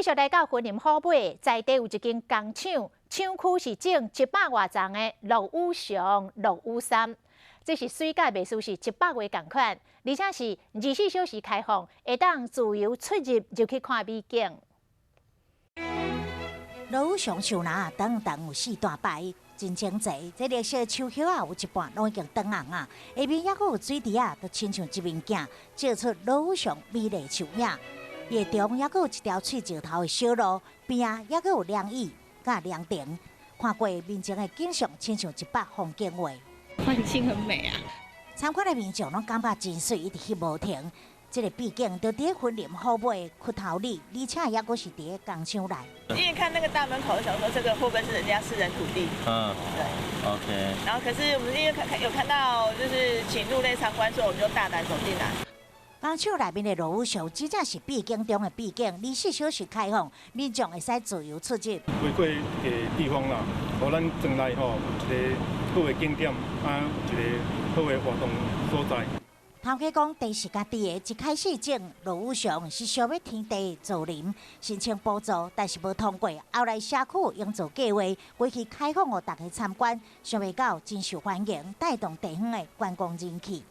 繼續來到雲林虎尾，在地有一間工廠，廠區是種100外叢的落羽松、落羽杉，這是水甲藝術是100月仝款，而且是24小時開放，會當自由出入入去看美景。落羽松樹林長長有四大排，真整齊。這綠色樹葉仔有一半攏已經長紅啊，下面猶閣有水池仔，就親像一面鏡，照出落羽松美麗樹影。夜中猶閣有一條碎石頭的小路，邊仔猶閣有涼椅佮涼亭，看過面前的景象，親像一幅風景畫。環境很美啊！參觀的民眾攏感覺真媠，一直翕無停。這個秘境就佇雲林虎尾堀頭里，而且猶閣是佇工廠內。因為看那個大門口，想說這個會不會是人家私人土地？對。 然後可是我們因為看有看到，就是請入內參觀，所以我們就大膽走進來。工廠內面的落羽松，真正是秘境中的秘境，24小時開放，民眾會使自由出入。經過一個地方啦，予咱莊內吼有一個好的景點，啊，一個好的活動所在。頭家講，地是家己的，一開始種落羽松是想欲添地造林，申請補助，但是無通過。後來社區營造計劃，規氣開放予大家參觀，想袂到真受歡迎，帶動地方的觀光人氣。